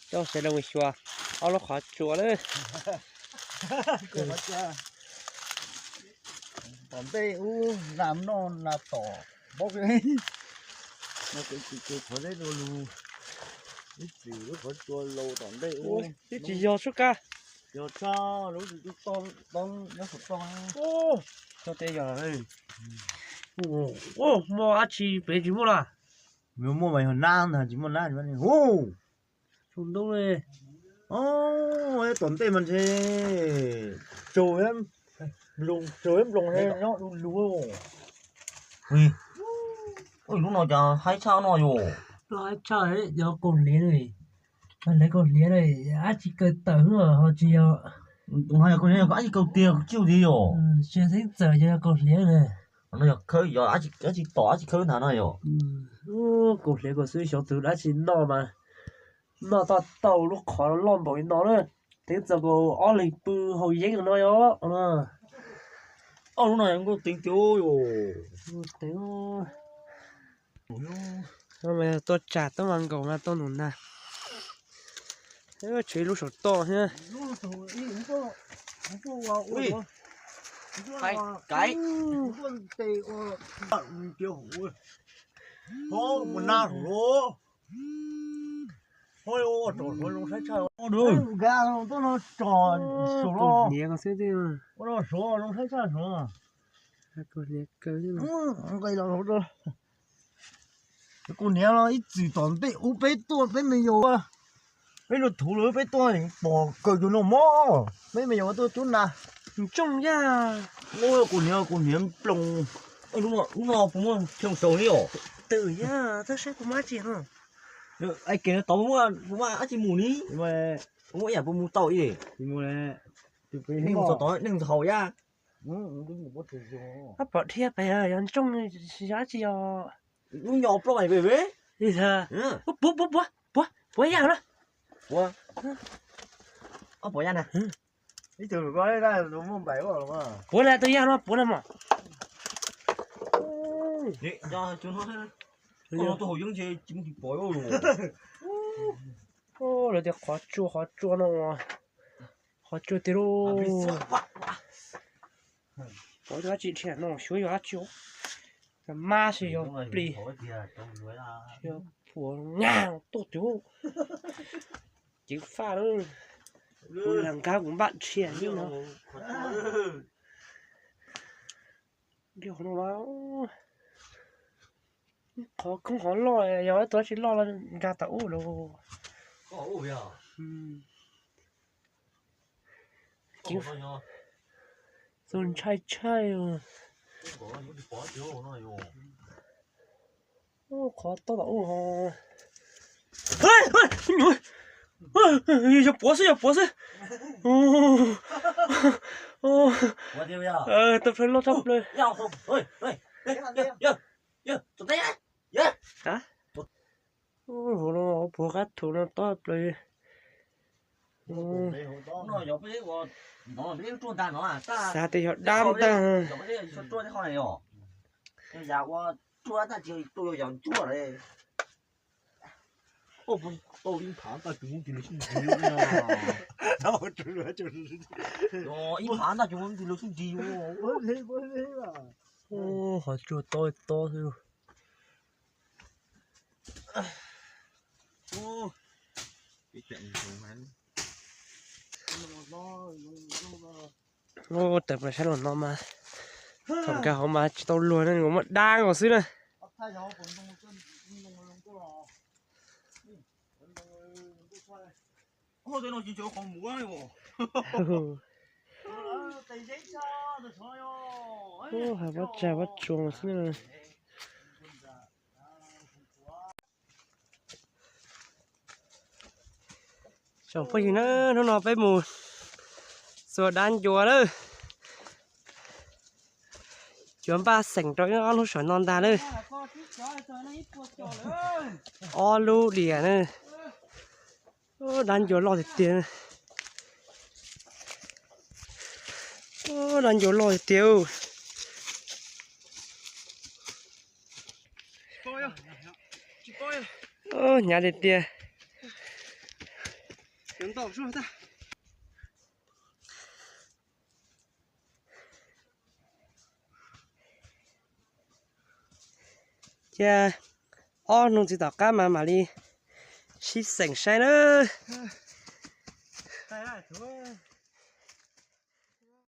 Coj sawv daws mus xyuas ob lub qhov tsua lawm. Tom ntej ub nas noj nas tom npaub, qhov deb dua lug, ib txwm lub qhov tsua laus tom ntej ub. Twb tsis yog sub kab. Yog tshaj lub twb toj nyob saum toj. Txhob teb yog. Muaj dab tsi pem tsis muaj los? Muaj mas yog nab ntag, tsis muaj nab. Hu, tsaus ntuj li. Tom ntej mas ntshe tsaug, tsaug ib nploos nyob du lug. Lub no cas haib tshaj no yom? Haib tshaj, yog kaus hliav, lawv kaus hliav dab tsi kaw tawm xwb ho tsis yog. Kaus hliav yog dab tsi kaw tiag tsis yog yom? Tsis xeeb txawm yog kaus hliav na. No yog khawb, yog dab tsi tom dab tsi khawb ntag no yom? Kaus hliav kaus xwb xyov tus dab tsi noj mas noj tau tau lub qhov loj npaum li no na. Teev txog kaum ob leeg pw haus yeeb no yom. Ob lub no nkauj teev tiag yom. Tuaj tsam tuaj mas nkaum mas tuaj num nag. Tshuav ib lub saum toj thiab. Ua nab hauv los. Ua tsom suav zoo saib tshaj. Nkag tuaj no tsom suav los. Ua no suav zoo saib tshaj suav. Nqis los, kuv niam los ib txwm tom ntej ub peb tuaj peb me yaus, peb lug thuv lawm peb tuaj pom kawg cug no mog, peb me yaus tuaj cub nas. Ntsooj yaj. Kuv niam, kuv niam nploos. Lub no puas muaj pheej saud li os? Twm yaj, tab saib puas muaj dab tsi no. Kev no tod puas muaj dab tsi mus ni? Puas muaj ib yam puas mus tau ib? Nej mus txog tod nej mus haus yaj. Ab, pom dhia pem yog ntsooj, yog dab tsi yog? Lub nyo plaub mas pem pem. Puav puav puav puav puav yaj no. Puav, puav yaj na. Puav na, tus yaj no puav na mog. Lawv tias qhov tsua, qhov tsua no, qhov tsua tiag lauj. Pov dab tsi dhia no xyov yog dab tsi, mab xwb yog plis, yog phuam nyaj tuaj twg. Ceev faj lawm, kuv lam nkag kuv npaj dhia li no. Li no, qhov khoob qhov loj, yog ib tug dab tsi loj los nkag tau ub lauj. Ceev, tus ntshai tshaj. Qhov toj tom ub. Yog puav xwb, yog puav xwb. Tau plaws loj tshaj plaws. Puav qab thu no toj plaws. Xav tias yog dab ntag. Qhov tsua tob tob xwb. Tawm plaws sab los no mas, thaum nkag hauv mas tsis tau luag ne, muaj dab nkaus xwb na. Ub, hais pob tsag pob tsuas xwb na. Tsoom phooj ywg na, hnub no peb mus txua dab ncua lawm. Yuav npaj xeem rau ob lub saum no ntag lawm. Ob lub diam na. Dab ncua loj tiag tiag. Dab ncua loj tiag tiag. Hnyav tiag tiag. Cia ob hnub txiv tom qab mas mam li sib xeem saib nawb.